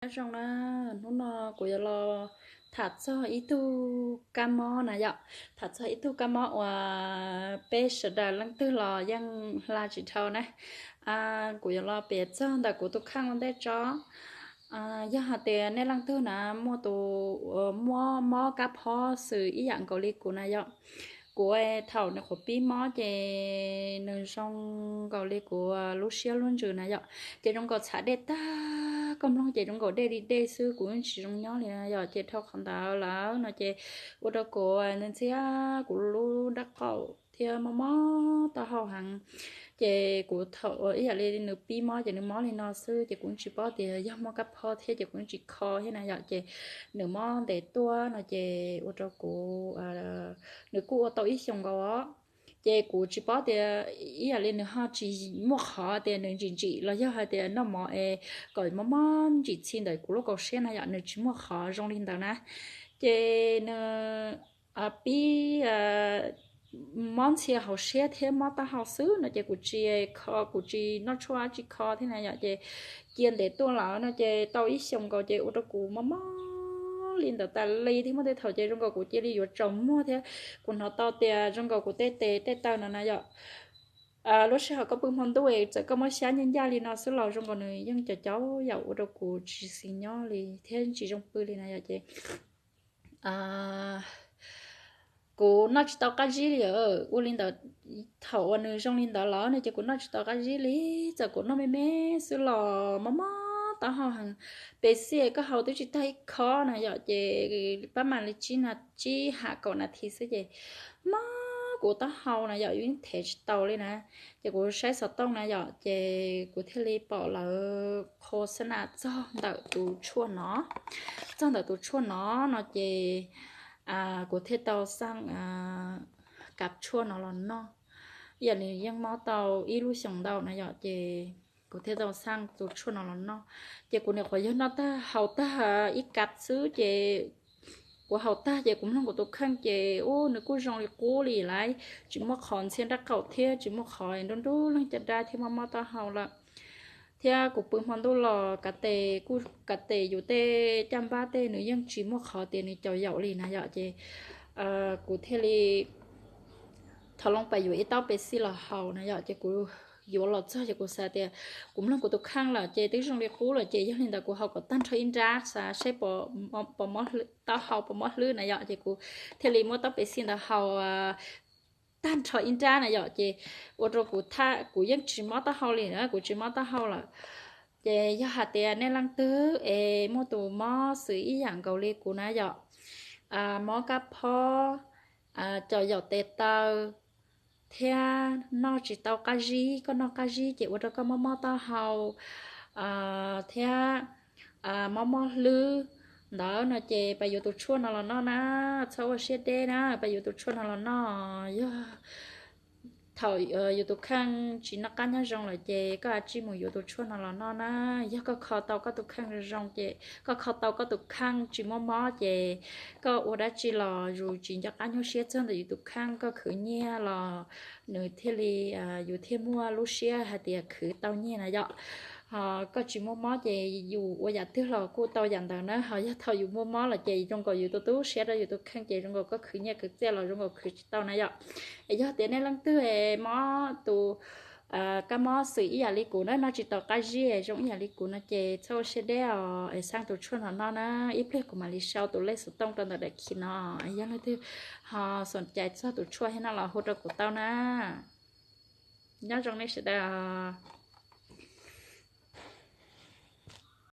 Nyob zoo na, hnub no kuv yuav los tham txog ib tug kab mob na yom, tham txog ib tug kab mob uas peb sawv daws leej twg los yeej hla tsis dhau na. Kuv yuav los piav txog ntawm kuv tus kheej ua ntej tso. Yog hais tias nej leej twg na muaj tus, muaj mob kab phob xws ib yam nkaus li kuv na yom, kuv thaum nws qhuav pib mob ces nws zoo nkaus li kuv lub siab lub ntsws na yom, ces zoo nkaus txhav dej tag, koj mloog ces zoo nkaus dej li dej xwb, kuv yeej tsis zoo nyob li na yom. Ces dhau qhov ntawd lawm no ces ua rau kuv ntxhiab ntxhiab kuv lub nrab qaum thiab mob mob taub hau heev. Ces kuv thaum ib yam li nws pib mob ces nws mob li no xwb, ces kuv tsis paub tias yog mob kab phob thiab ces kuv tsis kho thiab na yom. Ces nws mob ntev tuaj no ces ua rau kuv, nws kuj ua tau ib xyoos nkaus os. Ces kuv tsis paub tias ib yam li nws ho tsis muaj qhov tias nws ntsim ntsim los yog hais tias noj mov es kom mob mob ntsim txhi ntawm kuv lub kaus siab na yom, nws tsis muaj qhov zoo li ntawd na. Ces nws pib mob ntxhia hauv siab thiab mob taub hau xwb no ces kuv tsis kho, kuv tsis noj tshuaj tsis kho thiab na yom. Ces cia ntev tuaj lawm no ces tau ib xyoos nkaus ces ua rau kuv mob mob li ntawd tas li thiab. Muaj tej thaum ces zoo nkaus kuv cia li yuav tsaus muag thiab. Kuv hnov tau tias zoo nkaus kuv tej tes tej taw no na yom, lub sij hawm koj pw hmo ntuj txawm koj muab xyab ncaj ncaj li no xwb los zoo nkaus nws yeej cov cauv yam ua rau kuv tsis xis nyob li thiab tsis zoo pw li na yom. Ces kuv noj tsis tau qab zib li. Ua li ntawd, thaum uas nws zoo li ntawd los no ces kuv noj tsis tau qab zib li. Txawm kuv noj me me xwb los mob mob taub hau heev. Pes xij koj haus twb tsis tag ib khob na yom, ces pab mam li tsib na, tsib ham kaum nas this xwb ces mob kuv taub hau na yom, yeej thev tsis tau li na. Ces kuv saib xov tooj na yom, ces kuv thiaj li pom lawv qhua xab nas txog ntawm tus tshuaj no, txog ntawm tus tshuaj no no ces kuv thiaj tau xaj kav tshuaj no los noj. Ib yam nws yeej mob tau ib lub xyoos ntau na yom, ces kuv thiaj tau xaj tus tshuaj no los noj. Ces kuv nyuam qhuav yog noj tag haus tag ib kav xwb ces kuv haus tag ces kuv mloog kuv tus kheej ces ub nws kuj zoo li qub li lawm, tsis muaj qhov ntxhiab nrab qaum thiab tsis muaj qhov nruab nruab leej caj dab thiab mob mob taub hau lawm. Thiab kuv pw hmo ntuj los kav tes kuj, kav tes yus tej caj npab tej nws yeej tsis muaj qhov tias nws caum yaum li na yom. Ces kuv thiaj li thov loo pab yuav ib taub pes xij los haus na yom. Ces kuv yuav los txog ces kuv xav tias kuv mloog kuv tus kheej lawm ces twb zoo li qub lawm ces yog li ntawd kuv haus kom tag nrho ib nrab xav seb puas mob, taub hau puas mob hlwb na yom. Ces kuv thiaj li muab taub pes xij ntawd haus tag nrho ib nrab na yom. Ces ua rau kuv, kuv yeej tsis mob taub hau li na, kuv tsis mob taub hau lawm. Ces yog hais tias nej leej twg es muaj tus mob xws ib yam nkaus li kuv na yom, mob kab phob, caum yaum tes taw, thiab noj tsis tau qab zib, koj noj qab zib ces ua rau koj mob mob taub hau thiab mob mob hlwb ntawd no ces pab yuav tus tshuaj no los noj na, txhob ua siab deb na, pab yuav tus tshuaj no los noj. Yog thaum yus tus kheej tsis noj qab nyob zoo lawm ces koj tsij mus yuav tus tshuaj no los noj na. Yog koj kho tau koj tus kheej zoo zoo ces koj kho tau koj tus kheej tsis mob mob ces koj ua dab tsi los yus tsis nco qab nyuaj siab txog ntawm yus tus kheej, koj khwv nyiaj los nws thiaj li, yus thiaj muaj lub siab hais tias khwv tau nyiaj na yom. Ho koj tsis muaj mob ces yus ua yam twg los kuj tau yam ntawd na. Ho yog thaum yus muaj mob lawm ces zoo nkaus yus tu tu siab rau yus tus kheej ces zoo nkaus koj khwv nyiaj khwv txiaj los zoo nkaus khwv tsis tau na yom. Es yog tias nej leej twg mob tus kab mob xws ib yam li kuv na, noj tsis tau qab zib zoo ib yam li kuv no ces txhob ua siab deb os, es xaj tus tshuaj no noj na. Ib pliag kuv mam li sau tus lej xov tooj rau ntawm daim khi no. Yog leej twg ho xom cai txog tus tshuaj thiab no los hu rau kuv tau na. Nyob zoo nej sawv daws.